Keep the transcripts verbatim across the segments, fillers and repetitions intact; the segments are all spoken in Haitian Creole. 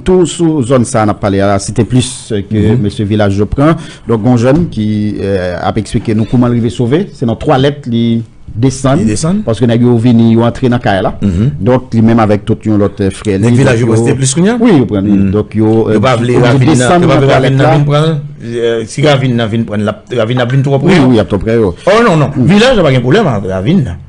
Tou sou zòn sa a n ap pale a, Site Plis, ke mesye Vilaj yo pran. Donk, gon jèn ki, eh, ap eksplike nou kouman l rive sove. Se nan twalèt li desann. Li desann. Paske nèg yo vini, yo antre nan kay la. Donk, li menm avèk tout yon lòt, eh, frè li. Nèg Vilaj yo pran Site Plis kounye a? Wi, yo pran li. Donk, yo, eh, yo pa vle oblije ravin nan, desann yo pa vle nan ravin twalèt nan la. Vin pran l. Eh, si ravin nan vin pran l, ravin nan ap vin twò pre. Wi, wi, y ap twò pre yo. Oh, non, non. Vilaj la pa gen pwoblèm ak ravin nan.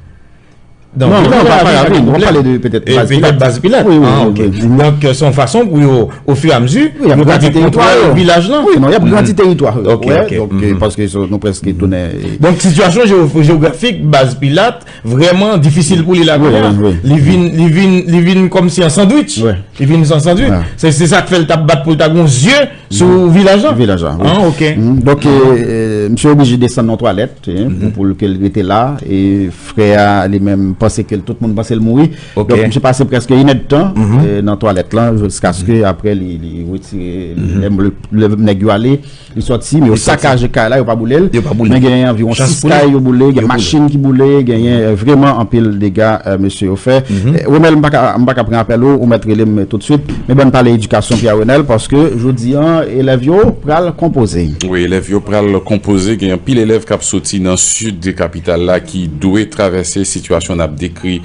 Non, non, pa, pa ravin, nou pale de petèt Baz Pilat. Baz Pilat. Wi, wi, ah, ok. Donk, se yon fason pou yo, ofiramezu, nou ka gen kontwòl vilaj lan. Wi, non, y ap grandi teritwa yo. Ok, ok. Donk, eh, paske nou prèske tounen, eh, donk, sitiyasyon jewo-, jewografik Baz Pilat vrèman difisil pou li la kounye a. Li vin, li vin, li vin kòmsi an sandwich. Li vin an sandwich. Se, se sa k fè l t ap bat pou l ta gon zye sou vilaj lan. Vilaj lan, wi. Ah, ok. Donk, eh, eh, misye oblije desann nan twalèt, eh, pou, pou l ke l rete la. E frè a, li menm, panse ke l, tout moun panse l mouri. Donk, misye pase prèske inèdtan, eh, nan twalèt lan, jiskaske apre li, li retire, lè, lè, lè nèg yo ale, li sòti, men yo sakaje kay la, yo pa boule l. Men genyen anviwon sis kay yo boule, gen machin ki boule, genyen, eh, vrèman anpil dega, eh, mesye yo fè. Eh, Romel, m pa ka, m pa ka pran apèl ou, ou mèt rele m toutswit. Men ban n pale edikasyon, Pierre Renel, paske jodi a, elèv yo pral konpoze. Wi, elèv yo pral konpoze. Gen anpil elèv k ap soti nan sid de kapital la ki dwe travèse sitiyasyon n ap dekri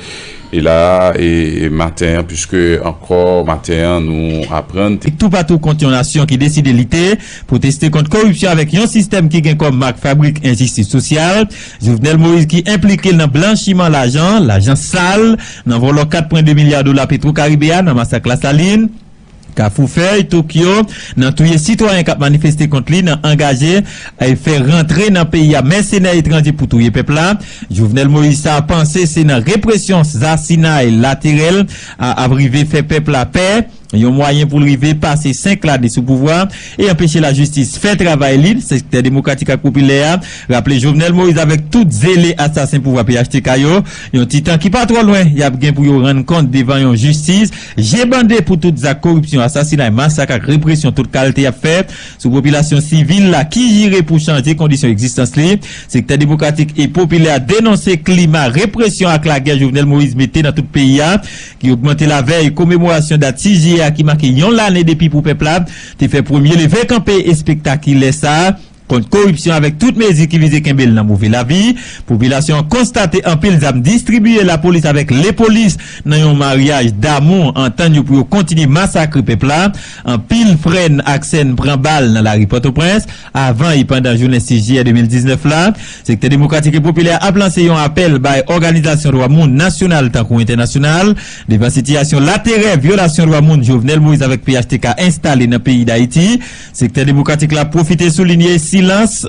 e la, e, e maten an, piske ankò maten an, nou aprann. Toupatou kont yon nasyon ki deside lite, pwoteste kont koripsyon avèk yon sistèm ki gen kòm mak fabrik enjistis sosyal. Jovenel Moïse ki enplike l nan blanchiman lajan, lajan sal, nan vòlò kat pwen de milya dola Petro Caribe a, nan masak Lasalin, Kafou Fèy, Tokyo, nan touye sitwayen k ap manifeste kont li, nan angaje e fè rantre nan peyi a mèsenè etranje pou touye pèp la. Jovenel Moïse sa panse se nan represyon, zasinay laterèl a ap rive fè pèp la pè. Yon mwayen pou l rive pase senk lane sou pouvwa e anpeche lajistis fè travay li. Sektè demokratik ak popilè a raple Jovenel Moïse avèk tout zele asasen pouvwa P H T K yo, yon ti tan ki pa twò lwen, y ap gen pou yo rann kont devan yon jistis je bande pou tout zak koripsyon, asasinay, masak ak represyon tout kalte y ap fè sou popilasyon sivil la ki jire pou chanje kondisyon egzistans li. Sektè demokratik e popilè a denonse klima represyon ak lagè Jovenel Moïse mete nan tout peyi a, ki ogmante lavèy komemorasyon dat sis jiyè a ki make yon lane depi pou pèp la te fè premye leve kanpe espektakilè sa a kont koripsyon avèk tout mezi ki vize kenbe l nan move lavi. Popilasyon an konstate anpil zam distribiye lapolis avèk lepolis nan yon maryaj damou antann yo pou yo kontinye masakre pèp la. Anpil frè n ak sè n pran bal nan lari Pòtoprens avan e pandan jounen sis jiyè de mil diznèf la. Sektè demokratik e popilè a ap lanse yon apèl bay òganizasyon dwa moun nasyonal tankou entènasyonal devan sitiyasyon laterè vyolasyon dwa moun Jovenel Moïse avèk P H T K enstale nan peyi Dayiti. Sektè demokratik la pwofite soulinye silans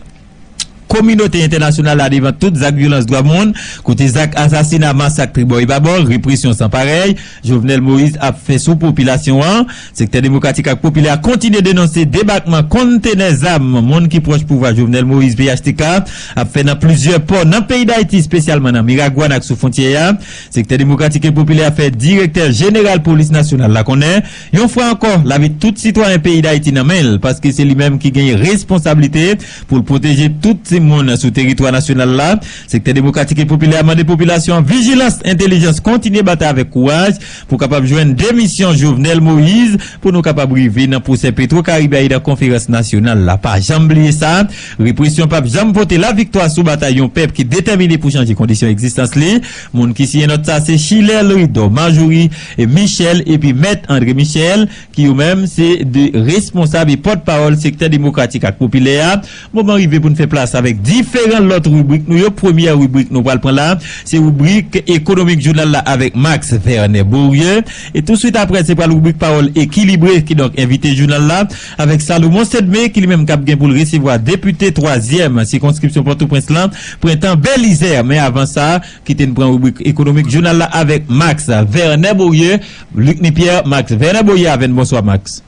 kominote entènasyonal la devan tout zak vyolans dwa moun, kote zak asasina, masak tribò e babò, represyon san parèy Jovenel Moïse ap fè sou popilasyon an. Sektè demokratik ak popilè a kontinye denonse debakman kontenè zam moun ki pwòch pouvwa Jovenel Moïse, P H T K, ap fè nan plizyè pò nan peyi Dayiti, espesyalman nan Miragwàn ak sou fwontyè a. Sektè demokratik e popilè a fè direktè jeneral polis nasyonal la konnen, yon fwa ankò, lavi tout sitwayen peyi Dayiti nan men l, paske se li menm ki genyen responsablite pou l pwoteje tout timoun sou teritwa nasyonal la. Sektè demokratik e popilè a mande popilasyon an vijilans, entèlijans, kontinye batay avèk kouraj pou kapab jwenn demisyon Jovenel Moïse, pou nou kapab rive nan pwosè Petro Caribe a e nan konferans nasyonal la. Pa janm bliye sa, represyon p ap janm pote laviktwa sou batay yon pèp ki detèmine pou chanje kondisyon egzistans li. Moun ki siyen nòt sa se Chiler Louridor, Marjorie e Michel epi Mèt André Michel, ki yo menm se de responsab e pòtpawòl sektè demokratik ak popilè a. Moman rive pou n fè plas avèk diferan lòt ribrik nou yo. Premyè ribrik nou pral pran la, se ribrik ekonomik jounal la avèk Max Vernet Beaulieu. E touswit apre, se pral ribrik pawòl ekilibre, kidonk envite jounal la, avèk Salomon Sedme, ki li menm k ap gen pou l resevwa depite twazyèm sikonskripsyon Pòtoprens lan, Prentan Belizaire. Men avan sa, kite n pran ribrik ekonomik jounal la avèk Max Vernet Beaulieu. Luc Nipierre, Max Vernet Beaulieu avè n. Bonswa, Max.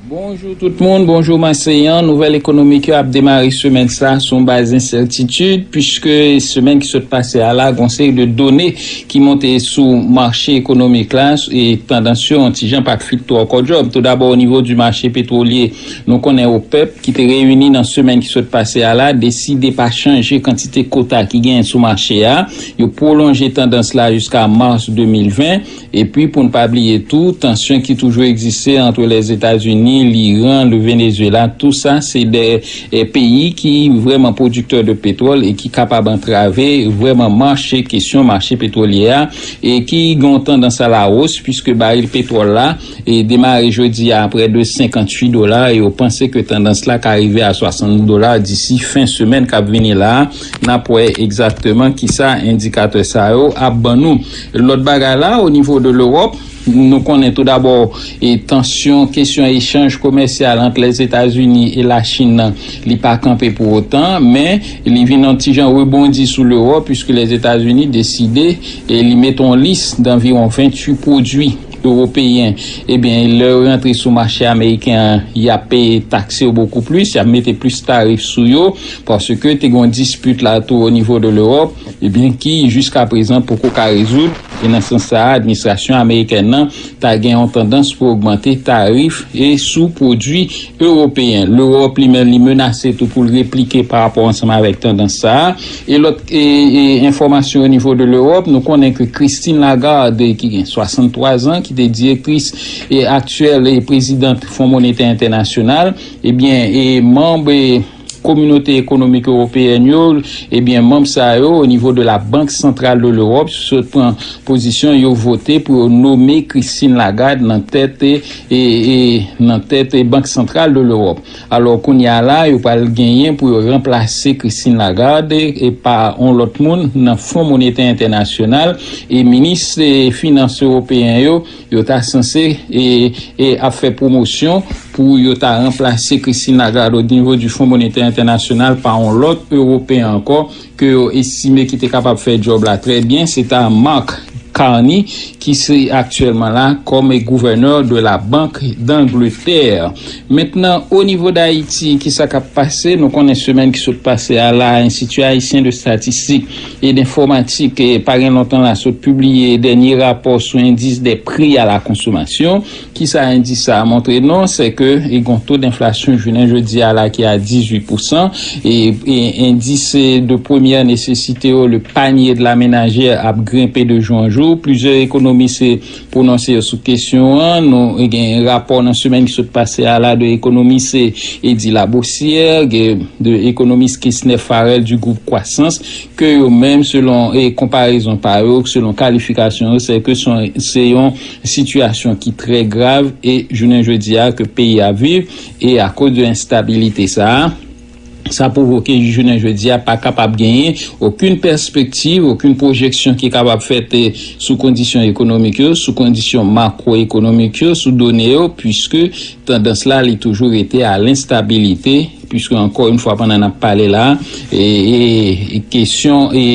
Bonjou tout moun, bonjou Maseyan. Nouvèl ekonomik yo ap demare semèn sa sou yon baz ensètitid, piske semèn ki sot pase a la, gon seri de done ki monte sou mache ekonomik la, e tandans yo yon ti jan pa t fit twò kòdjòb. Toudabò, o nivo di mache petwolye, nou konnen OPEP, ki te reyini nan semèn ki sot pase a la, deside pa chanje kantite kota ki genyen sou mache a. Yo pwolonje tandans la jiska mas de mil ven. Epi, pou n pa bliye tou, tansyon ki toujou egziste ant Lèzetazini, Liran, le Venezuela, tou sa, se de, eh, peyi ki vrèman pwodiktè de petwòl e ki kapab antrave vrèman mache, kesyon mache petwolye a, e ki gen yon tandans a la wos, piske baril petwòl la, e demare jodi a prè de senkanntuit dola, e yo panse ke tandans la ka rive a swasant dola disi fen semèn k ap vini la a. N ap wè egzakteman kisa endikatè sa yo ap ban nou. Lòt bagay la, o nivo de Lewòp, nou konnen tou dabò, e tansyon, kesyon echanj komèsyal ant Lèzetazini e Lachin nan, li pa kanpe pou otan, men li vin yon ti jan rebondi sou Lewòp, piske Lèzetazini deside e li mete yon lis danviwon venntuit pwodui ewopeyen. Ebyen, lè yo rantre sou mache ameriken an, y ap peye takse yo bokou plis, y ap mete plis tarif sou yo, paske te gen yon dispit la tou o nivo de Lewòp, ebyen, ki jiska prezan poko ka rezoud. E nan sans sa a, administrasyon amerikèn nan ta gen yon tandans pou ogmante tarif e sou pwodui ewopeyen. Lewòp li menm, li menase tou pou l replike pa rapò ansanm avèk tandans sa a. E lòt, e, e, enfòmasyon o nivo de Lewòp, nou konnen ke Christine Lagarde, ki gen swasanntwa zan, ki te direktris e aktyèl e prezidant Fon Monetè Entènasyonal, ebyen, e manm, e, Kominote Ekonomik Ewopeyèn yo, ebyen, manm sa yo, o nivo de la Bank Santral de Lewòp, sot pran pozisyon, yo vote pou yo nome Christine Lagarde nan tèt, e, e, nan tèt, e, Bank Santral de Lewòp. Alò, kounye a la, yo pral genyen pou yo ranplase Christine Lagarde, e, e pa yon lòt moun nan Fon Monetè Entènasyonal, e minis, e, finans ewopeyen yo, yo ta sanse, e, e ap fè pwomosyon pou yo ta ranplase Christine Lagarde o nivo di Fon Monetè Entènasyonal pa yon lòt ewopeyen ankò, ke yo estime ki te kapab fè djòb la trè byen, se ta Mark Carney, ki se aktyèlman la kòm gouvènè de la Banque d'Angleterre. Mentnan, o nivo d Ayiti, kisa k ap pase? Nou konnen semèn ki sot pase a la, Institut Haïtien de Statistique et d'Informatique, e pa gen lontan la, sot pibliye dènye rapò sou endis de pri a la konsomasyon. Kisa endis sa a montre nou? Se ke e gon to denflasyon jounen jodi a la ki a dizuit pousan, e, e endis de premyè nesesite yo, le panier de la ménagère, ap grenpe de jou an jou. Plizyè ekonomis pwononse yo sou kesyon an. Nou gen rapò nan semèn ki sot pase a la de ekonomis Eddy Labossière, gen de ekonomis Kesner Farrell du groupe Croissance, ke yo menm, selon e konparezon pa yo, selon kalifikasyon yo, se ke se yon sitiyasyon ki trè grav e jounen jodi a ke peyi a viv, e akoz de enstabilite sa a, sa pwovoke jounen jodi a pa kapab genyen okenn pèspektiv, okenn pwojeksyon ki kapab fèt, e, sou kondisyon ekonomik yo, sou kondisyon makwoekonomik yo, sou done yo, piske tandans la, li toujou rete a lenstabilite, piske ankò yon fwa pandan n ap pale la, e, e, e kesyon e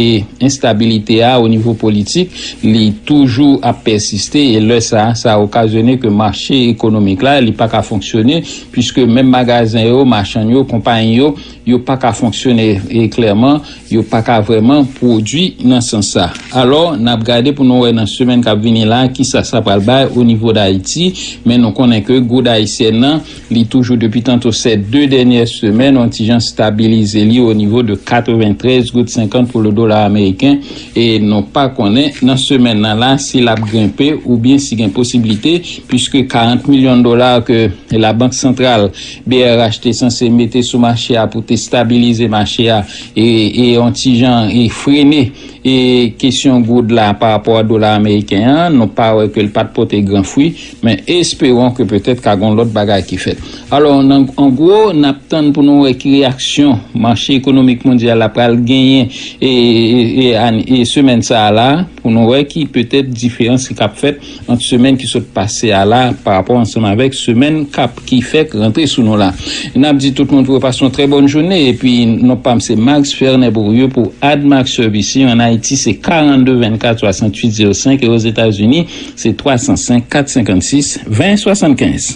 enstabilite a o nivo politik, li toujou ap pèsiste, e lè sa, sa okazyone ke mache ekonomik la, li pa ka fonksyone, piske menm magazen yo, machann yo, konpayi yo, yo pa ka fonksyone, e klèman, yo pa ka vrèman pwodui nan sans sa. Alò, n ap gade pou nou wè nan semèn k ap vini la, kisa sa pral bay o nivo d Ayiti, men nou konnen ke goud ayisyèn nan, li toujou depi tanto sè de dènyè semèn, yon ti jan stabilize li o nivo de katreventrèz goud senkant pou le dola ameriken, e nou pa konnen nan semèn nan la si l ap grenpe oubyen si gen posiblite, piske karant milyon dola ke Labank Santral, B R H, te sanse mete sou mache a pou te stabilize mache a, e, e yon ti jan, e frene, e kesyon goud la pa rapò a dola ameriken an, nou pa wè ke l pa t pote gran fwi, men espewon ke petèt ka gon lòt bagay ki fèt. Alò, nan, an gwo, n ap tann pou nou wè ki reyaksyon mache ekonomik mondyal la pral genyen, e, e, e, e semèn sa a la, pou nou wè ki petèt diferans ki k ap fèt ant semèn ki sot pase a la pa rapò ansanm avèk semèn k ap, ki fèk rantre sou nou la. N ap di tout moun pou yo pase yon trè bòn jounen, epi non pa m se Max Fernand Bourrieu pou Admax Service. An Ayiti, se karannde vennkat swasanntuit zewo senk, e Ozetazini, se twa san senk kat senkannsis ven swasannkenz.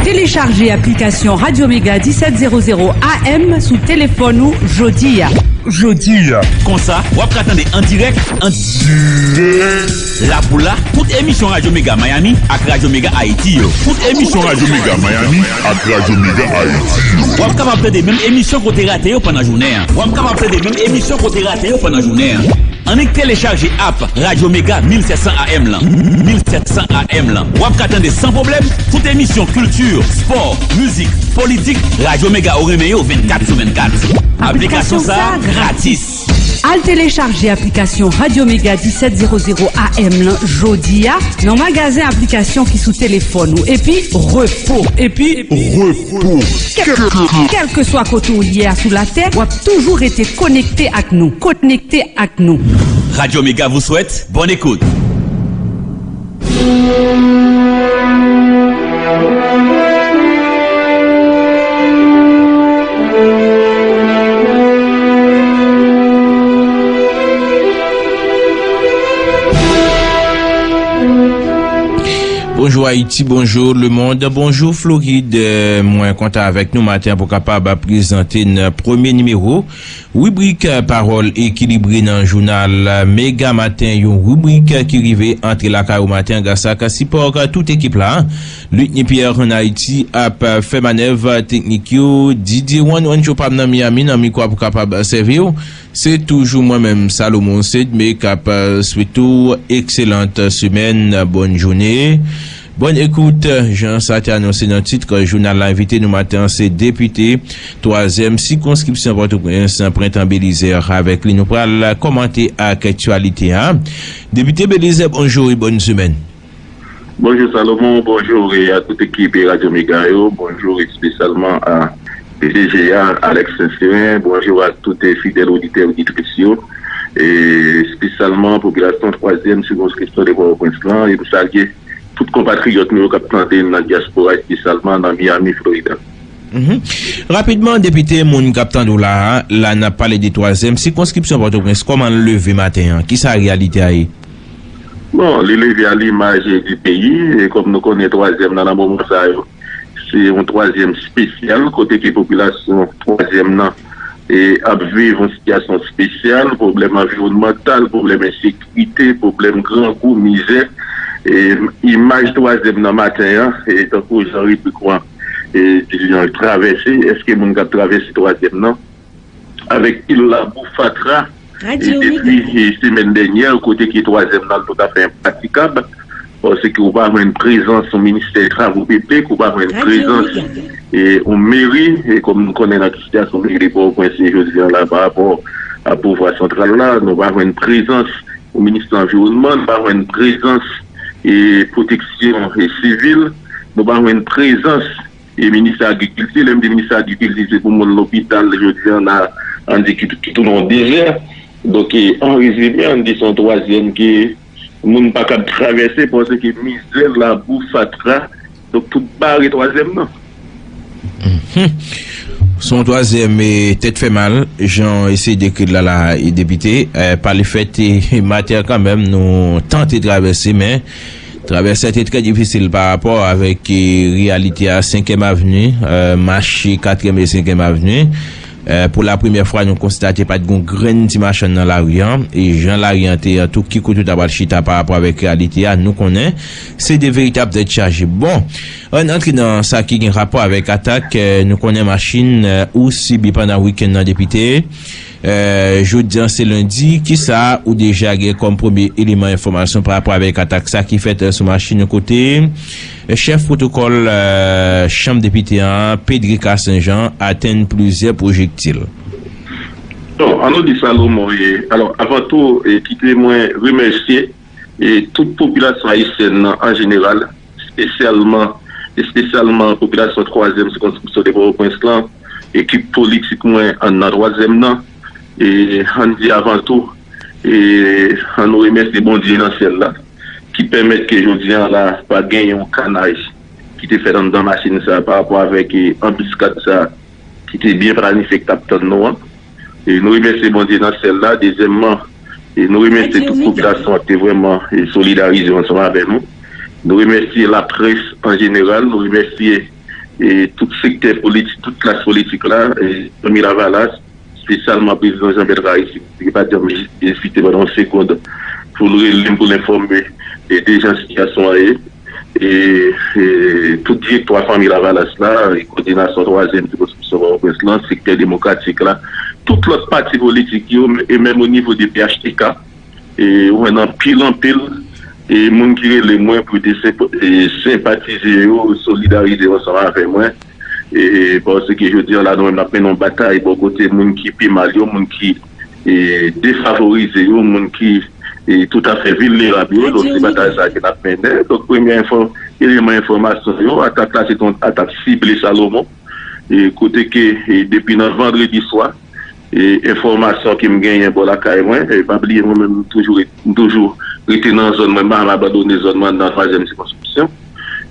Telechaje aplikasyon Radyo Mega disèt zewo zewo A M sou telefòn ou jodi a. Jodi a. Konsa, w ap ka tande an dirèk, an dirèk, la pou la, tout emisyon Radyo Mega Miami ak Radyo Mega Ayiti yo. Tout emisyon Radyo Mega Miami ak Radyo Mega Ayiti yo. W ap kapab tande menm emisyon ke w te rate yo pandan jounen an. W ap kapab tande menm emisyon ke w te rate yo pandan jounen an. Annik telechaje app Radyo Mega mil sèt san A M lan. Mil sèt san A M lan. W ap ka tande san pwoblèm tout emisyon kilti, spò, mizik, politik Radyo Mega ou renmen yo vennkat sou vennkat. Aplikasyon sa a gratis. Al telechaje aplikasyon Radyo Mega disèt zewo zewo A M lan jodi a nan magazen aplikasyon ki sou telefòn ou. Epi repo. Epi repo. Kèlkeswa kote w ye a sou latè, w ap toujou rete konekte ak nou. Konekte ak nou. Radio Mega vous souhaite bonne écoute. Bonjou Ayiti, bonjou lemonn, bonjou Florid. Mwen kontan avèk nou maten pou kapab prezante n premye nimewo ribrik Pawòl Ekilibre nan jounal Mega Maten, yon ribrik ki rive antre lakay ou maten gras ak sipò tout ekip la. Ludny Pierre ann Ayiti ap fè manèv teknik yo. Didier Juan Juancho pa m nan Miami nan mikwo a pou kapab sèvi w. Se toujou mwen menm, Salomon Sedme, k ap swete w ekselant semèn, bòn jounen. Bòn ekout, jan sa te anonse nan tit jounal la, envite nou maten an se depite twazyèm sikonskripsyon Pòtoprens, Prentan Belizaire. Avèk li, nou pral kòmante aktyalite a. Depite Belizaire, bonjou e bòn semèn. Bonjou Salomon, bonjou e a tout ekip Radyo Mega yo, bonjou espesyalman a P D G a, Alex Saint-Cyrin, bonjou a tout fidèl oditè oditris yo, e espesyalman popilasyon twazyèm sikonskripsyon de Pòtoprens lan, e m salye tout konpatriyòt nou yo k ap tande n nan dyaspora, espesyalman nan Miami, Florida. Mhm. Rapidman, depite, moun k ap tande w la a, la n ap pale de twazyèm sikonskripsyon Pòtoprens, kòman l leve maten an? Kisa reyalite a ye? Bon, li leve a limaj di peyi, e kòm nou konnen twazyèm nan, nan moman sa yo, se yon twazyèm espesyal, kote ke popilasyon twazyèm nan e ap viv yon sitiyasyon espesyal, pwoblèm anviwònmantal, pwoblèm ensekirite, pwoblèm grangou, mizè. E imaj twazyèm nan maten an, e tankou jan ribrik ou an, e di jan l travèse, èske moun k ap travèse twazyèm nan avèk pil labou fatra, e depi, e, semèn dènyè, kote ke twazyèm nan toutafè enpratikab, paske ou pa jwenn prezans yon ministè travo piblik, ou pa jwenn prezans, e, yon meri, e kòm nou konnen nan ki sitiyasyon meri de Pòtoprens ye jodi a la pa rapò a pouvwa santral la, nou pa jwenn prezans yon ministè anviwònman, nou pa jwenn prezans, e, pwoteksyon, e, sivil, nou pa jwenn prezans e minis agrikilti, lè m di minis agrikilti, se pou moun lopital, jodi a, n a, ann di ki, ki tounen yon dezè. Donk, e, an rezime, ann di se yon twazyèm ke moun pa kab travèse, paske mizè, labou, fatra, donk tout bare twazyèm nan. Mhm. Se yon twazyèm, e, tèt fè mal, jan w eseye dekri l la, la, e, depite, e, pa lefèt, e, maten an kanmenm, nou tante travèse, men travèse a te trè difisil pa rapò avèk, e, reyalite a, Senkyèm Avni, e, mache Katriyèm e Senkyèm Avni. E, pou la premyè fwa, nou konstate pa t gen yon grenn ti machann nan lari an. E jan lari an te an, tout ki kote w ta pral chita pa rapò avèk reyalite a, nou konnen se de veritab tèt chaje. Bon, ann antre nan sa ki gen rapò avèk atak, e, nou konnen machin, e, ou sibi pandan wikenn nan, depite. E, jodi a se lendi, kisa ou deja gen kòm premye eleman enfòmasyon pa rapò avèk atak sa ki fèt, e, sou machin kote, e, chèf pwotokòl, e, chanm depite an, Pedrica Saint-Jean, atenn plizyè pwojektil? Bon, ann nou di Salomon, e, alò, avan tou, e, kite mwen remèsye, e, tout popilasyon ayisyèn nan an jeneral, espesyalman, espesyalman popilasyon twazyèm sikonskripsyon de Pòtoprens lan, ekip politik mwen an nan twazyèm nan, e ann di avan tou, e ann nou remèsye Bondye nan syèl la, ki pèmèt ke jodi a la pa gen yon kanaj ki te fèt anndan machin sa pa rapò avèk, e, anbiskad sa ki te byen planifye k t ap tann nou an. E nou remèsye Bondye nan syèl la. Dezyèmman, e nou remèsye tout popilasyon an ki te vrèman, e, solidarize ansanm avè nou. Nou remèsye laprès an jeneral, nou remèsye e tout sektè politik, tout klas politik la, e Fanmi Lavalas, espesyalman prezidan Jean Bertrand Aristide, ki pa t janm ezite pandan yon segonn pou l rele m, pou l enfòme e de jan sitiyasyon an ye. E, e tout direktwa Fanmi Lavalas la, e kowòdinasyon twazyèm sikonskripsyon Pòtoprens lan, sektè demokratik la, tout lòt pati politik yo, e menm o nivo de P H T K, e ou wè nan anpil, anpil, e moun ki rele mwen pou te senp- e senpatize yo, solidarize yo ansanm avè mwen. E paske jodi an la, nou menm n ap mennen yon batay bò kote moun ki pi mal yo, moun ki e defavorize yo, moun ki e toutafè vilnerab yo. Donk se batay sa ke n ap mennen. Donk premye enfò- eleman enfòmasyon yo, atak la se te yon atak sible Salomon, e kote ke e depi nan vandredi swa, e enfòmasyon ke m genyen bò lakay mwen, e pa bliye mwen menm m toujou ret- m toujou rete nan zòn mwen, m pa janm abandone zòn mwen nan twazyèm sikonskripsyon,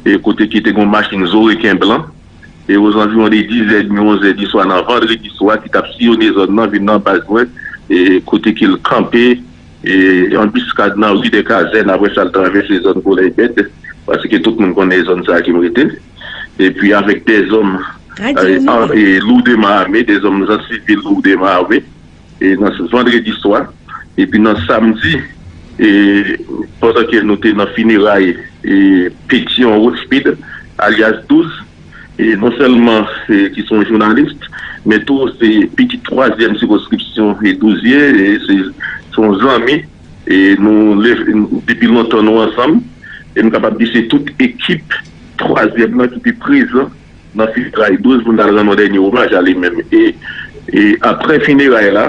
e kote ki te gen yon machin zoreken blan, e ozanviwon de diz è edmi, onz è di swa nan vandredi swa ki t ap siyone zòn nan, vin nan baz mwen, e kote ke l kanpe, e anbiskad nan ri dè Kazèn, apre sa l travèse zòn Kolèy Bèd, paske tout moun konnen zòn sa a ke m rete. Epi avèk dèzòm e, an- e lourdement armés, dèzòm an sivil lourdement armés, e nan vandredi swa, epi nan samdi, e pandan ke nou te nan fineray e Petyon Road Speed, alyas douz, e non sèlman e ki se yon jounalis, men tou se pitit twazyèm sikonskripsyon e douz ye, e se se yon zanmi, e nou leve depi lontan nou ansanm, e m kapab di se tout ekip twazyèm nan ki te prezan nan fineray douz pou n t al rann yon dènye omaj a li menm. E, e apre fineray la,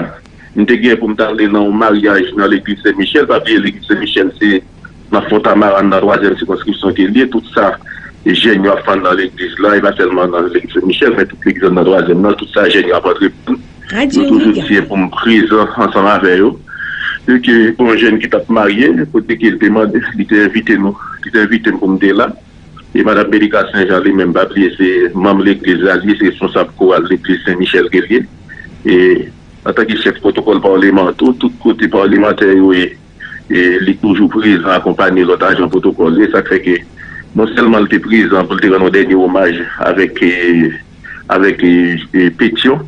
m te gen pou m t ale nan yon maryaj nan legliz Sen Michèl. Pa bliye legliz Sen Michèl se nan Fontamara, nan twazyèm sikonskripsyon ke l ye. Tout sa jèn yo ap fann nan legliz la, e pa sèlman nan legliz Sen Michèl, men tout legliz nan twazyèm nan, tout sa jèn yo ap antreprann. Yo toujou di pou m prezan ansanm avè yo. E ke pou yon jèn ki t ap marye, kote ke l te mande, li te envite nou, li te envite m pou m te la. E madanm Melika Sen Jan li menm, pa bliye, se manm legliz la, li se responsab koral legliz Sen Michèl ke l ye. E antanke chèf pwotokòl paleman an tou, tout kote palemantè yo ye, e li toujou prezan, akonpanye lòt ajan pwotokòl yo. Sa k fè ke non sèlman l te prezan pou l te rann yon dènye omaj avèk e, avèk e, e, Petyon.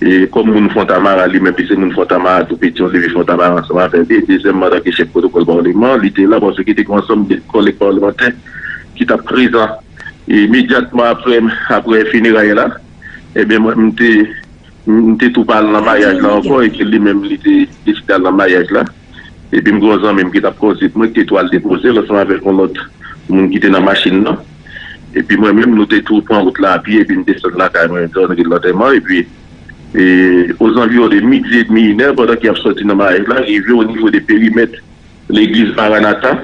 E kòm moun Fontamara, li menm li se moun Fontamara tou, Petyon leve Fontamara ansanm avè li. Dezyèmman, antanke chèf pwotokòl paleman, li te la paske te gen ansanm de kòlèg palemantè ki t ap prezan. E imedyatman apre, apre fineray la, ebyen mwen, m te, m te tou pa al nan maryaj la ankò, e ke li menm, li te deside al nan maryaj la. Epi m gen yon zanmi m ki t ap kondui mwen, ki te tou al depoze l ansanm avèk yon lòt moun ki te nan machin nan. Epi mwen menm, nou te tou pran wout la a pye, epi m desann lakay mwen, zòn ri lantèman, epi e, ozanviwon de midi edmi, inè, pandan ke y ap sòti nan maryaj la, rive o nivo de perimèt legliz Maranata,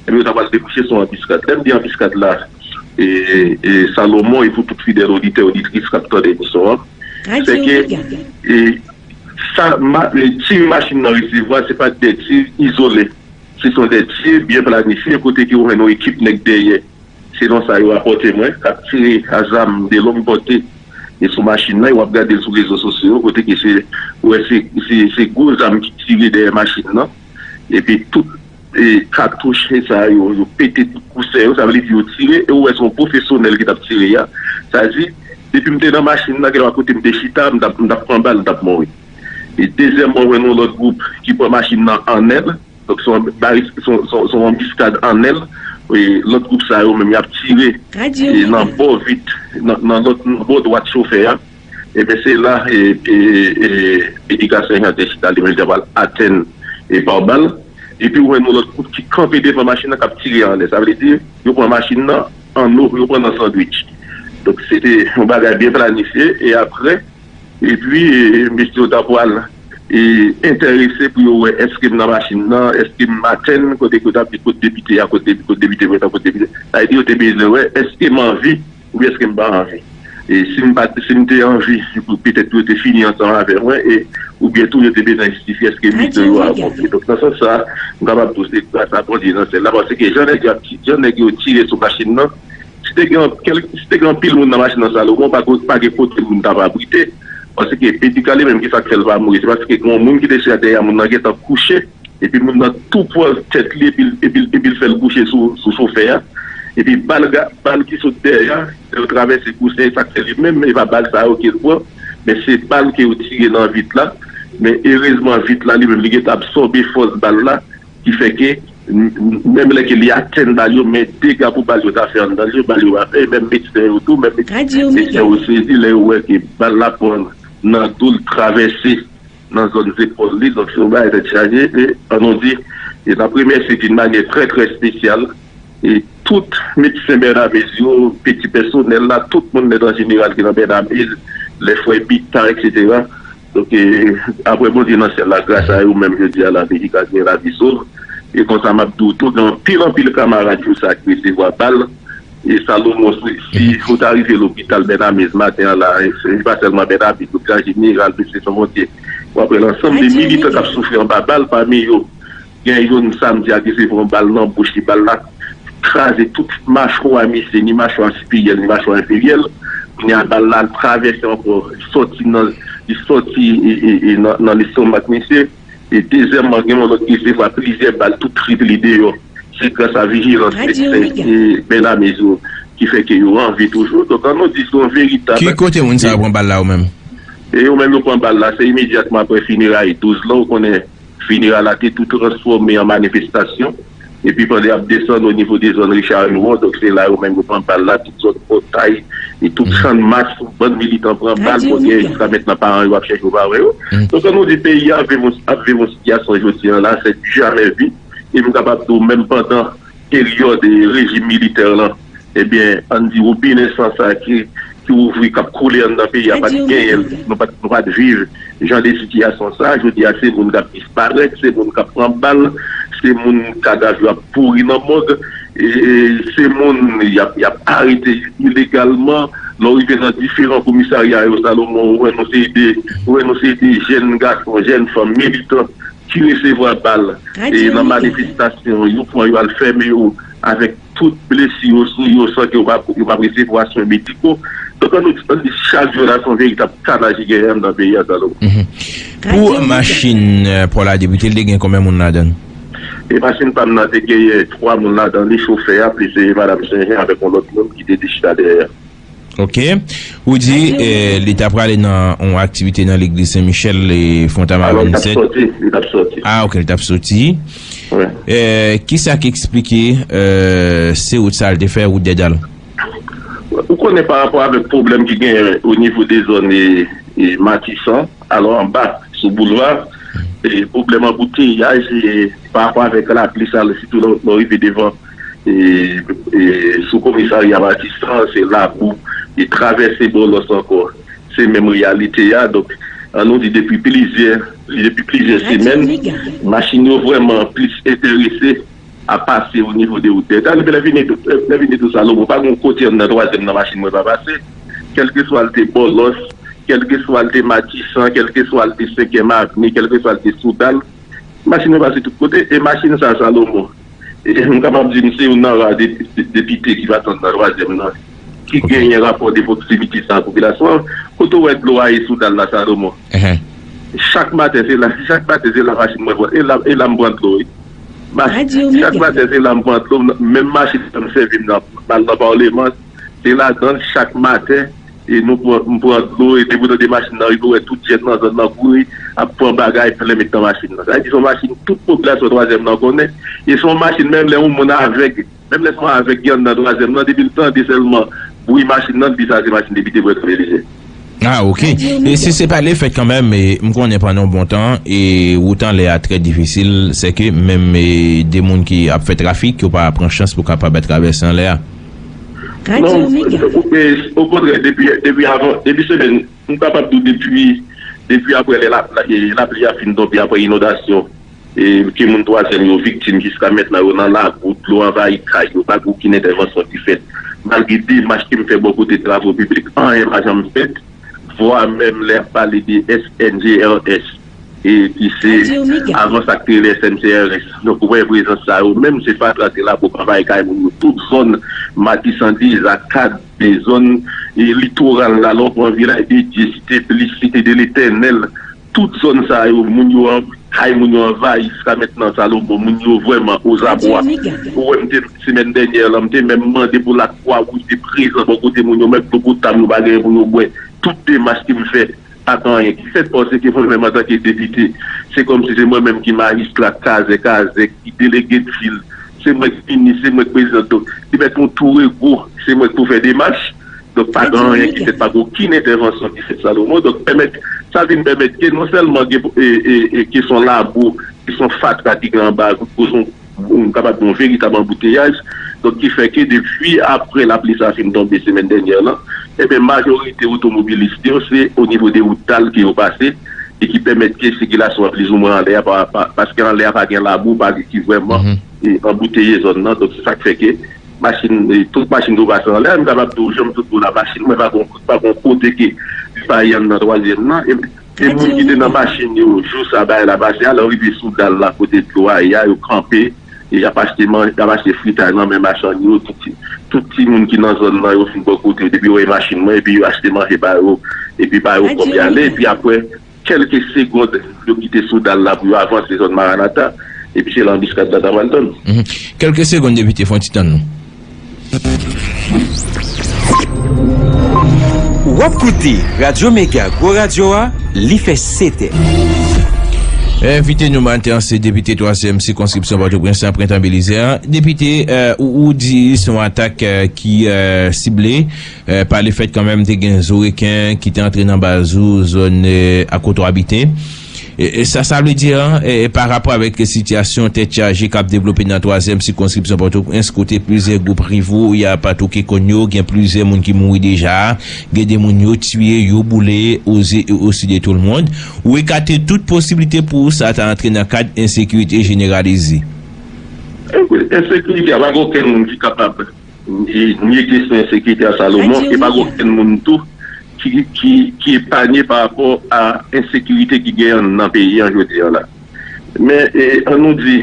epi yo ta pral debouche sou anbiskad. Lè m di anbiskad la, e, e, Salomon, e pou tout fidèl oditè, oditris k ap tande emisyon an, se ke e, sa, ma, e, tir machin nan resevwa, se pa de tir izole. Se son de tir byen planifye, kote ke ou jwenn yon ekip nèg dèyè, selon sa yo rapòte mwen, k ap tire a zam de long pòte e sou machin nan, e w ap gade l sou rezo sosyo yo, kote ke se, ou wè se, se, se gwo zam ki tire dèyè machin nan, epi tout e katouch e sa yo, yo pete tout kousè yo, sa vle di yo tire, e ou wè se yon pwofesyonèl ki t ap tire a. Sa di, depi m te nan machin nan, gen lwa kote m te chita, m t ap, m t ap pran bal, m t ap mouri. E dezyèmman, ou wè yon lòt gwoup ki pran machin nan an èl, donk se yon bari-, se yon, se yon, se yon anbiskad an èl. E lòt gwoup sa yo menm, y ap tire e nan bò vit, nan, nan lòt, nan bò dwat chofè a. Ebyen, se la, e, e, e, Edika Sen Jan te chita, li menm li t ap al atenn e pa bal. Epi ou wè yon lòt gwoup ki kanpe devan machin nan, k ap tire anlè. Sa vle di, yo pran machin nan an o, yo pran nan sandwich. Donk, se te yon bagay byen planifye. E apre, epi, e, mesye yo ta pral, e, enterese pou yo wè èske m nan machin nan, èske m atenn kote, kote, kote depite a, kote, kote depite mwen, kote depite. Sa vle di, yo te bezwen wè èske m anvi oubyen èske m pa anvi. E si m pa, si m te anvi, petèt yo te fini ansanm avè mwen, e, oubyen tou yo te bezwen jistifye èske misyon yo akonpli. Donk, nan sans sa, m kapab di w se gras a Bondye nan syèl la, paske jan nèg yo ap ti-, jan nèg yo tire sou machin nan, si te gen kèl-, si te gen anpil moun nan machin nan, Salomon, pa ko-, pa gen kote moun t ap abrite. Paske Edika li menm, ki sa k fè l pa mouri? Se paske gen yon moun ki te chita dèyè a, moun nan gentan kouche, epi moun nan tou pran tèt li, epi, epi, epi l fè l kouche sou, sou chofè a. Epi bal, bal ki sot dèyè, lè yo travèse Gousen, sa k fè li menm, e pa bal sa yo ke l pran, men se bal ke yo tire nan vit la. Men erezman, vit la li menm, li gentan absòbe fòs bal la, ki fè ke menm lè ke li atenn bal yo, men dega pou bal yo ta fè anndan li yo, bal yo pa fè. Menm medsen yo tou, menm medsen yo sezi lè yo wè ke bal la pran nan do l, travèse nan zòn zepòl li. Donk se yon bagay tèt chaje. E ann nou di, e n ap remèsye d'une manière très très spéciale, e tout medsen Bènamez yo, peti pèsonèl la, tout moun nèt an jeneral ki nan Bènamez, lè frè Bita, etsetera. Donk, e, apre Bondye nan syèl la, gras a yo menm, jodi a la, peyi ka gen lavi sov. E konsa, m ap di w tou, gen anpil, anpil kamarad yo sa ki resevwa bal. E Salomon, si, si ou ta rive lopital Bènamez maten an la, e se pa sèlman Bènamez, tout Gran Jeneral, Bèsè San Fwontyè, w ap wè ansanm de militan k ap soufri anba bal, pami yo, gen youn samdi a ki resevwa yon bal nan bouch li, bal la kraze tout machwa misye, ni machwa siperyè l, ni machwa enferyè l. Kounye a, bal la travèse ankò, li sòti nan, li sòti, e, e, e, nan, nan lestomak misye. E dezyèmman, gen yon lòt ki resevwa plizyè bal, tout trip li deyò. Se gras a vijilans medsen e Bènamez yo ki fè ke yo an vi toujou. Donk, ann nou di se yon veritab. Ki kote moun sa yo pran bal la yo menm? E yo menm yo pran bal la, se imedyatman apre fineray douz lan, ou konnen fineray la te tou transfòme an manifestasyon. Epi pandan y ap desann o nivo de zòn Richard Huon, donk se la yo menm yo pran bal la, tout zòn Pòtay, e tout Channmas, bann militan pran bal, kounye a jiska mentnan paran yo ap chèche yo pa wè yo. Donk, ann nou di peyi a ap viv yon, ap viv yon sitiyasyon jodi a la, c'est du jamais vu. E m kapab di w, menm pandan peryòd, e, rejim militè lan, ebyen, ann di wobinè san sa ki, ki ouvri, k ap koule anndan peyi a, pa t genyen l. Nou pa t, nou pa t viv jan de sitiyasyon sa. Jodi a, se moun k ap disparèt, se moun k ap pran bal, se moun kadav yo ap pouri nan mòg, e, e, se moun y ap, y ap arete ilegalman. Lè w rive nan diferan komisarya yo, Salomon, ou wè nou se de, ou wè nou se de jèn gason, jèn fanm militan ki resevwa bal e nan manifestasyon, yo pran yo al fèmen yo avèk tout blesi yo sou yo, san ke yo pa, yo pa resevwa swen mediko. Donk, ann nou di, ann di chak jou la, se yon veritab kanaj ki genyen anndan peyi a, Salomon. Pou machin, eh, pa w la debite, l te gen konbyen moun ladan l? E machin pa m nan te genyen twa moun ladan li, chofè a, plis e madanm Senjen avèk yon lòt moun ki te, te chita dèyè a. Ok. Ou di, eh, li ta prale nan yon aktivite nan legliz Sen Michèl, e Fontama vennsèt. Alò, li t ap sòti, li t ap sòti. Ah, ok, li t ap sòti. Wi. Eh, kisa ki eksplike, eh, se wout sa l te fè, wout Dèdal? Ou konnen pa rapò avèk pwoblèm ki genyen o nivo de zòn, e, e Matisan, alò anba, sou boulva, e pwoblèm anbouteyaj, e pa rapò avèk lapli sa, sitou lè, lè w rive devan, e, e sou komisarya Matisan, se labou, e travèse Bòlòs ankò. Se menm reyalite a. Donk, ann nou di depi plizyè, depi plizyè semèn, machin yo vrèman plis enterese a pase o nivo de wout Dèdal. Epi lè vini tou, lè vini tou Salomon, pa gen yon kote anndan twazyèm nan machin mwen pa pase. Kèlkeswa l te Bòlòs, kèlkeswa l te Matisan, kèlkeswa l te Senkyèm Avni, kèlkeswa l te Soudal, machin mwen pase tout kote. E machin sa, Salomon, e m kapab di m se youn nan ra de, de, depite ki pa t anndan twazyèm nan, ki genyen rapò de pwoksimite sa ak popilasyon an. Kote w wè dlo a ye Soudal la, Salomon? Chak maten, se la, chak maten, se la machin mwen pran. E la, e la m pran dlo, wi. Machi-, chak maten, se la m pran dlo. Menm machin sa m sèvi m nan, m al nan Paleman, se ladan l chak maten. E nou pran, m pran dlo, e depi w tande machin nan rive, w wè tout jèn nan zòn nan kouri, ap pran bagay, plen met nan machin nan. Sa vle di, se yon machin tout popilasyon twazyèm nan konnen. E se yon machin, menm lè yon moun avèg, menm lè se yon avèg ki anndan twazyèm nan, depi l tande sèlman bri machin nan, l di sa se machin depite Brèt Felize. Ah, ok. E si se pa lefèt kanmenm, e, m konnen pandan yon bon tan, e wout anlè a trè difisil, sèke menm, e, de moun ki ap fè trafik, yo pa pran chans pou kapab travèse anlè a. Non, e, okontrè, depi, depi avan, depi semèn, m kapab di w depi, depi apre lè la, la, e, lapli a fin tonbe, apre inondasyon, e, ke moun twazyèm yo viktim jiska mentnan, yo nan labou, dlo anvayi kay yo, pa gen okenn entèvansyon ki fèt. Malgre demach ke m fè bò kote travo piblik, anyen pa janm fèt. Vwa menm lè y ap pale de S N G R S, e ki se avan sa k te rele S N C R S. Donk, ou wè prezans sa yo menm, se fatra, se labou k anvayi kay moun yo, tout zòn Matisan, Deza, Kad, e zòn, e litoral la, lè w pran Vilaj de Dye, Site Plis, Site de Letènèl, tout zòn sa yo, moun yo an, Kay moun yo anvayi jiska mentnan, Salomon. Moun yo vrèman ozabwa. Ou wè, m te, semèn dènyè la, m te menm mande pou Lakwa Wouj te prezan bò kote moun yo, menm dlo potab nou pa genyen pou yo bwè. Tout demach ke m fè, pa t anyen ki fèt, paske mwen menm, antanke depite, se kòmsi se mwen menm ki majistra, kazèk, kazèk, ki delege de vil, se mwen ki minis, se mwen ki prezidan. Donk, li mèt yon tou rego, se mwen ki pou fè demach. Donk, pa gen anyen ki fèt, pa gen okenn entèvansyon ki fèt, Salomon. Donk, pèmèt, sa vin pèmèt ke non sèlman gen, e, e, e, kesyon labou, kesyon fatra ki gen anba, koz yon, yon, kapab yon veritab anbouteyaj. Donk, ki fè ke depi apre lapli sa fin tonbe semèn dènyè lan, ebyen, majorite otomobilis yo, se o nivo de wout dal ke yo pase, e ki pèmèt ke sikilasyon an plizoumwen anlè a, pa, pa, paske anlè a pa gen labou, pa gen ki vrèman, e, anbouteye zòn nan. Donk, se sa k fè ke machin, e, tout machin ki pase anlè a, m kapab di w, jan m sot di w la, machin mwen pa gon, pa gon kote ke li pa ye anndan twazyèm nan. E, e moun ki te nan machin yo, jou sa bagay la pase a, lè yo rive sou dal la, kote dlo a ye a, yo kanpe, e y ap achte man-, y ap achte fritay nan men machann yo, tout ti, tout timoun ki nan zòn nan, yo fin bò kote yo, depi yo wè machin mwen, epi yo achte manje ba yo, epi ba yo kòb y ale, epi apre, kèlke segond, yo kite sou dal la pou yo avanse zòn Maranata, epi se la anbiskad la ta pral tann. Mhm. Kèlke segond, depite, fè yon ti tann nou. W ap koute Radyo Mega Gwo Radyo a, li fè sèt è. Envite nou maten an se depite twazyèm sikonskripsyon Pòtoprens lan, Prentan Belizaire. Depite, eh, ou, ou di se yon atak, eh, ki, eh, sible, eh, pa lefèt kanmenm te gen zo reken ki te antre nan baz ou, zòn, eh, a kote w abite. E, e sa, sa vle di, an, e, e pa rapò avèk sitiyasyon tèt chaje k ap devlope nan twazyèm sikonskripsyon Pòtoprens, kote plizyè gwoup rivo y ap atake kòn yo, gen plizyè moun ki mouri deja, gen de moun yo tiye, yo boule, oze, e osi de tout le monde. Ou ekate tout posiblite pou sa ta antre nan kad ensekirite jeneralize. Ensekirite a, pa gen okenn moun ki kapab e, nye kesyon ensekirite a, Salomon, e pa gen okenn moun tou ki, ki, ki epanye pa rapò a ensekirite ki genyen nan peyi an jodi a la. Men, e, an nou di,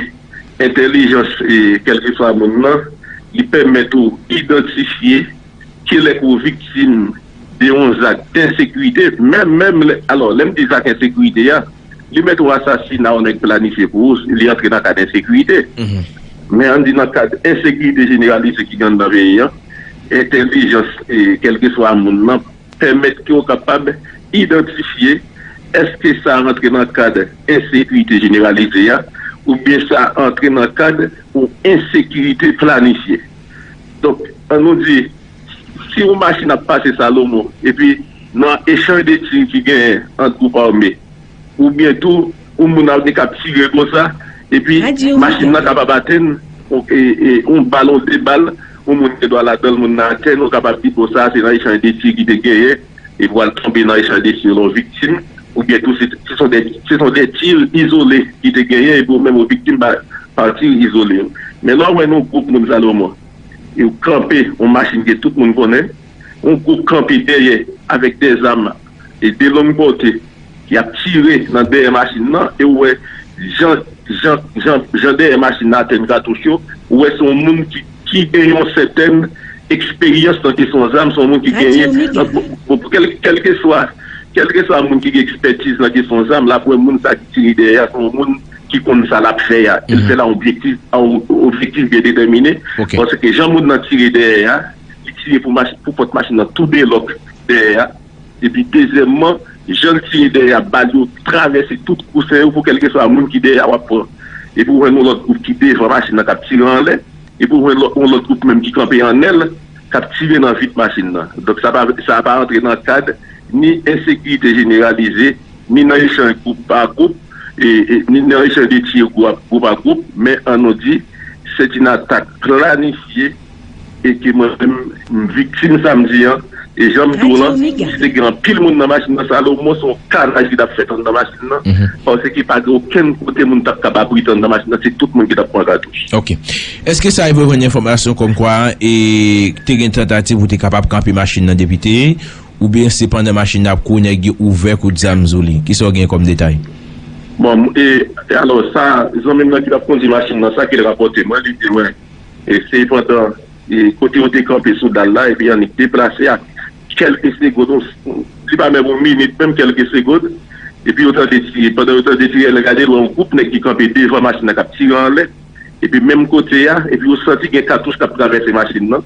entèlijans, e, kèlkeswa moun nan, li pèmèt ou idantifye kilè ke w viktim de yon zak ensekirite, menm, menm lè, alò, lè m di zak ensekirite a, li mèt yon asasina yon nèg planifye pou ou, li antre nan kad ensekirite. Men ann di nan kad ensekirite jeneralize ki gen anndan peyi an, entèlijans, e, kèlkeswa moun nan, pèmèt ke w kapab idantifye èske sa rantre nan kad ensekirite jeneralize a, oubyen sa antre nan kad yon ensekirite planifye. Donk, ann nou di, si yon machin ap pase Salomon, epi nan echanj de tir ki genyen ant gwoup ame, oubyen tou, yon moun ap gen k ap tire konsa, epi machin nan kapab atenn, e, e, yon bal, yon de bal, yon moun gen dwa ladan l, moun nan atenn, ou kapab di, bon, sa se nan echanj de tir ki te genyen, epi w al tonbe nan echanj de tir, yon viktim, oubyen tou, se, se son de, se son de tir izole ki te genyen, epi ou menm ou viktim pa, pa tir izole yo. Men lè w wè yon gwoup moun Salomon, yo kanpe yon machin ke tout moun konnen, yon gwoup kanpe dèyè avèk de zam e de long pòte, y ap tire nan dèyè machin nan, e ou wè jan, jan, jan, jan dèyè machin nan atenn katouch yo, ou wè se yon moun ki, ki gen yon sètèn eksperyans nan kesyon zam, se yon moun ki genyen, bon, kèl, kèlkeswa, kèlkeswa moun ki gen ekspètiz nan kesyon zam, l ap wè moun sa ki tire dèyè a, se yon moun ki konn sa l ap fè a. E l fè l a objektif, a yon objektif byen detèmine, paske jan moun nan tire dèyè a, li tire pou mach-, pou pòt machin nan tou de lòk dèyè a. Epi dezyèmman, jan l tire dèyè a, bal yo travèse tout kousen yo pou kèlkeswa moun ki dèyè a w ap pran. Epi w jwenn yon lòt gwoup ki devan machin nan k ap tire anlè. Epi w jwenn lò-, yon lòt gwoup menm ki kanpe an èl, k ap tire nan vit machin nan. Donk sa pa, sa pa antre nan kad ni ensekirite jeneralize, ni nan echanj gwoup pa gwoup, e, e, ni nan echanj de tir gwoup, gwoup a gwoup, men ann nou di, se yon atak planifye e ke mwen menm, m viktim samdi an, e jan m di w lan, si te gen anpil moun nan machin nan, Salomon, se yon kanaj ki t ap fèt anndan machin nan, paske pa gen okenn kote moun t ap kapab rete anndan machin nan, se tout moun ki t ap pran katouch. Ok. Èske sa rive jwenn enfòmasyon kòmkwa, e, te gen tantativ pou te kapab kanpe machin nan, depite, oubyen se pandan machin nan ap kouri, nèg yo ouvè kout zam sou li? Kisa w gen kòm detay? Bon, e, e alò, sa, zanmi m nan ki t ap kondui machin nan, sa ke l rapòte mwen, li di mwen, e se pandan, e, kote yo te kanpe sou dal la, epi annik deplase a kèlke segond, li pa menm yon minit, menm kèlke segond, Epi yo tande tire. Pandan yo tande tire, lè gade, yo wè yon gwoup nèg ki kanpe devan machin nan k ap tire anlè. Epi menm kote a, epi yo santi gen katouch k ap travèse machin nan.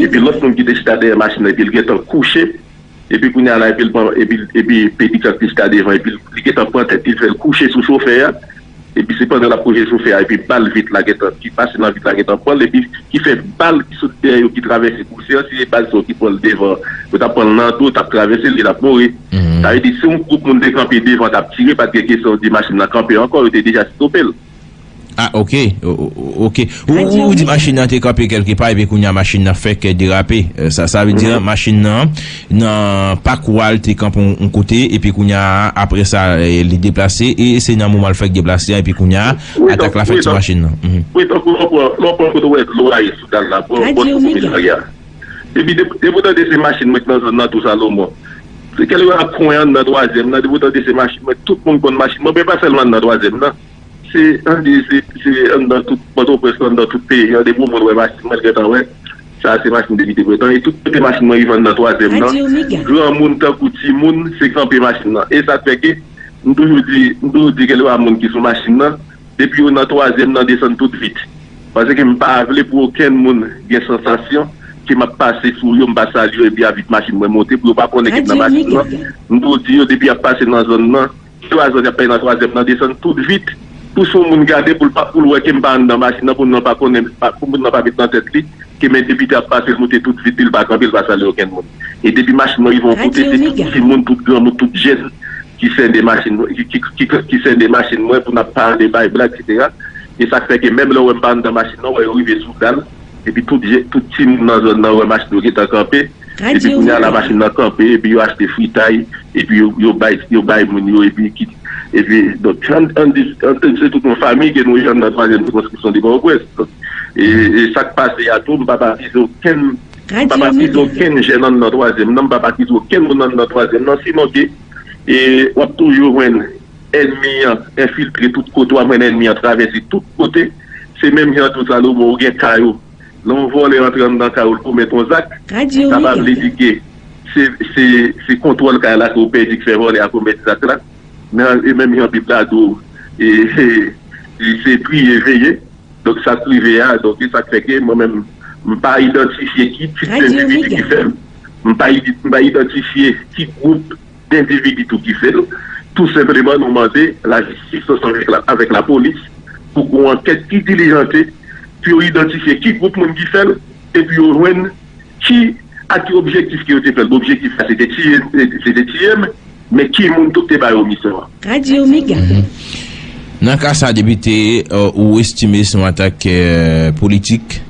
Epi lòt moun ki te chita dèyè machin nan, epi l gentan kouche. Epi kounye a la, epi l pran, epi, epi Pedi k ap chita devan, epi li gentan pran tèt li, fè l kouche sou chofè a. Epi se pandan l ap kouche sou chofè a, epi bal vit la gentan, ki pase nan vit la gentan pran l, epi ki fè bal ki sot dèyè yo, ki travèse kouse an, si se bal sa yo ki pran l devan, yo t ap pran l nan do, t ap travèse l, li t ap mouri. Sa vle di, si yon gwoup moun te kanpe devan, t ap tire, pa t gen kesyon di machin nan kanpe ankò, yo te deja stope l. Ah, ok. O- o- o- ok. Ou, ou, ou di machin nan te kanpe kèlke pa, epi kounye a machin nan fèk derape. Euh, sa, sa vle di, machin nan, nan pak ou al te kanpe yon, yon kote, epi kounye a, apre sa, eh, li deplase, e se nan moman l fèk deplase a, epi kounye a, atak la fèk sou machin nan. Mhm. Wi, tankou lè w pran, lè w pran kote w wè dlo a ye sou dal la, bò, bò sou komisarya. Epi de- depi w tande se machin mwen ki nan zòn nan tou Salomon. Se kèlke pa kwen an nan twazyèm nan, depi w tande se machin mwen, tout moun konn machin mwen, men pa sèlman nan twazyèm nan. Se, ann di, se, se anndan tout Pòtoprens, anndan tout peyi an, depi yon moun wè machin mwen, l gentan wè, sa a se machin Depite Breton. E tout kote machin mwen rive anndan twazyèm nan, granmoun tankou timoun, se kanpe machin nan. E sa k fè ke, m toujou di, m toujou di kèlkeswa moun ki sou machin nan, depi yo nan twazyèm nan, desann tout vit. Paske m pa vle pou okenn moun gen sansasyon ke m ap pase sou yo, m pa salye yo, epi a vit machin mwen monte, pou yo pa konnen ke m nan machin nan. M toujou di yo, depi y ap pase nan zòn nan, twa zòn y ap pase nan twazyèm nan, desann tout vit. Pou si yon moun gade, pou l pa, pou l wè ke m pa anndan machin nan, pou moun nan pa konnen, pa- pou moun nan pa met nan tèt li ke men depite ap pase, l moute tout vit, li pa kanpe, li pa salye okenn moun. E depi machin nan rive yon kote, se tout timoun, tout granmoun, tout jèn ki sende machin mwen, ki, ki, ki, ki sende machin mwen pou n ap pale, bay blag, etsetera. E sa k fè ke menm lè w wè m pa anndan machin nan, w wè yo rive sou dal, epi tout je- tout timoun nan zòn nan wè machin yo gentan kanpe, epi kounye a la machin nan kanpe, epi yo achte fritay, epi yo, yo bay, yo bay moun yo, epi ki, epi, donk, ann, ann di, ann, se tout yon fanmi ke nou ye anndan twazyèm sikonskripsyon de Pòtoprens. Donk, e, e sa k pase a tou, m pa pa akize okenn, m pa pa akize okenn jèn anndan twazyèm nan, m pa pa akize okenn moun anndan twazyèm nan, sinon ke, e, w ap toujou jwenn ènmi an enfiltre tout kote, w ap jwenn ènmi an travèse tout kote. Se menm jan tou Salomon, ou gen kay ou. Lè yon vòlè antre anndan kay ou, l komèt yon zak, sa pa vle di ke se, se, se kontwòl kay la ke w pèdi k fè vòlè a komèt zak la. Men, e menm jan Bib la di w, e, e, e se priye, veye. Donk, sa k rive a, donk, e sa k fè ke mwen menm, m pa idantifye ki tip endividi ki fè l. M pa idi- m pa idantifye ki gwoup endividi tou ki fè l. Tou senpleman, nou mande lajistis ansanm avèk la, avèk lapolis pou gen yon ankèt ki dilijante, pou yo idantifye ki gwoup moun ki fè l, epi yo jwenn ki, ak ki objektif ke yo te fè l. Objektif la, se te tiye, se te tiye m, men ki moun tou ki te ba yo misyon an? Nan ka sa, depite, euh, ou estime se yon atak, euh, politik?